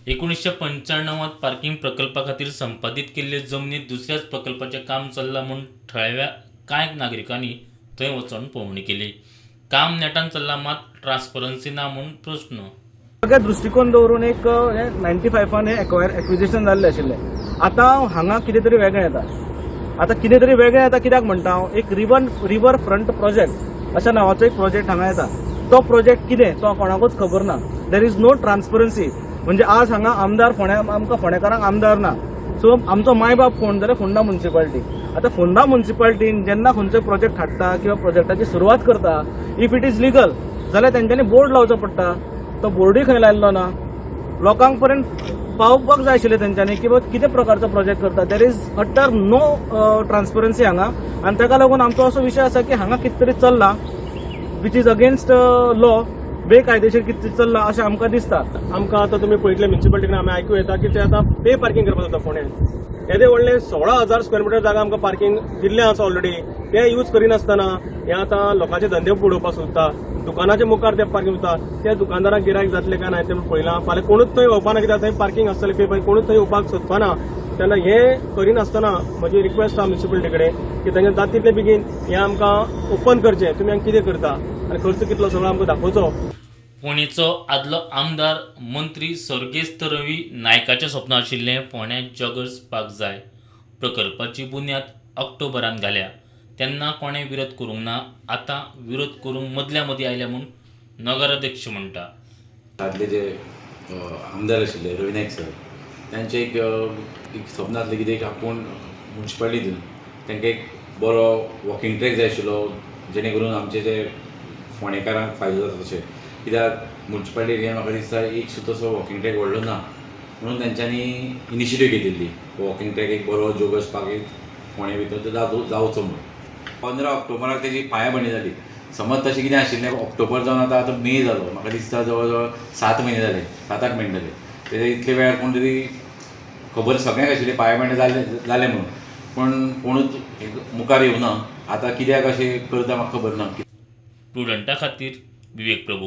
1995त parking प्रकल्पा खातीर संपादीत केल्ले जमनीत दुसऱ्याच प्रकल्पाचें काम चल्लां म्हूण थळाव्या कांय नागरिकांनी थंय वचून पळोवणी केली. काम नेटान चल्लां मात ट्रान्सपरन्सी ना म्हूण प्रस्न. सगळे दृश्टिकोन दवरून एक 95 हे एक्वायर एक्विजिशन जाल्लें आशिल्लें. आतां हांगा कितें तरी वेगळें येता. आतां कितें तरी वेगळें येता कित्याक म्हणटा हांव, एक रिवर फ्रंट प्रोजेक्ट अशा नांवाचो एक प्रोजेक्ट हांगा येता. तो प्रोजेक्ट कितें तो कोणाकूच खबर ना. There is no transparency. म्हणजे आज हांगा आमदार फोंड्या, आमकां फोंडेकारांक आमदार ना. सो आमचो मायबाप कोण जाल्यार फोंडा म्युन्सिपाल्टी. आतां फोंडा म्युन्सिपाल्टीन जेन्ना खंयचो प्रोजेक्ट हाडटा किंवा प्रोजेक्टाची सुरवात करता, if it is legal जाल्यार तेंच्यांनी बोर्ड लावचो पडटा. तो बोर्डूय खंय लायल्लो ना. लोकांक पर्यंत पावोवपाक जाय आशिल्लें तेंच्यांनी की बाबा कितें प्रकारचो प्रोजेक्ट करता. There is utter no transparency हांगा आनी ताका लागून आमचो असो विशय आसा की हांगा कितें तरी चल्लां which is against law, बेकायदेशीर कितें चल्लां अशें आमकां दिसता. आमकां आतां तुमी पळयतले, म्युन्सिपालिटीन आमी आयकूं येता की ते आतां पे पार्किंग करपाक जाता फोंड्यान. येदे व्हडले 16,000 स्क्वेअर मिटर जागा आमकां पार्किंग दिल्लें आसा ऑलरेडी, ते यूज करिनासतना हे आतां लोकांचे धंदे बुडोवपाक सोदता. दुकानाच्या मुखार ते पार्किंग उरता. त्या दुकानदारांक गिरायक जातले काय ना तें पळयलां. फाल्यां कोणूच थंय येवपा ना, कित्याक थंय पार्किंग आसतलें पे पार्किंग, कोणूच थंय येवपाक सोदपाना. तेन्ना हे करिनासतना म्हजी रिक्वेस्ट आहा म्युन्सिपालिटी कडेन की तांच्या जाता तितले बेगीन हें आमकां ओपन करचें, तुमी हांगा कितें करता आनी खर्च कितलो सगळो आमकां दाखोवचो. फोंडेचो आदलो आमदार, मंत्री सर्गेस्त रवी नायकाचें स्वप्न आशिल्लें फोंड्यां जॉगर्स पार्क जाय. प्रकल्पाची बुन्याद ऑक्टोबरान घाल्या तेन्ना कोणें विरोध करूंक ना. आतां विरोध करूंक मदल्या मदीं आयल्या म्हूण नगराध्यक्ष म्हणटा. आदले जे आमदार आशिल्ले रवी नायक सर, तांचें एक स्वप्न आसलें की एक आपूण म्युन्सिपालिटीन तांकां एक बरो वॉकिंग ट्रॅक जाय आशिल्लो, जेणे करून आमचे जे फोंडेकारांक फायदो जाता तशें. कित्याक म्युन्सिपालिटी एरियान म्हाका दिसता एक सुद्दां असो वॉकिंग ट्रॅक व्हडलो ना, म्हणून तेंच्यांनी इनिशिएटीव घेतिल्ली, वॉकिंग ट्रॅक एक बरो जोगर्स पार्क एक फोंडे भितर तो जावचो म्हणून. 15 ऑक्टोबराक तेजी पायाभरणी जाली. समज तशें कितें आशिल्लें, ऑक्टोबर जावन आतां आतां मे जालो. म्हाका दिसता जवळ जवळ 7 म्हयने जाले, 7-8 म्हयने जाले. तेजे इतले वेळार कोण तरी खबर सगळ्यांक आशिल्ली पायाभरणी जालें जालें म्हणून, पूण कोणूच मुखार येवना. आतां कित्याक अशें करता म्हाका खबर ना. प्रुडंटा खातीर विवेक प्रभू.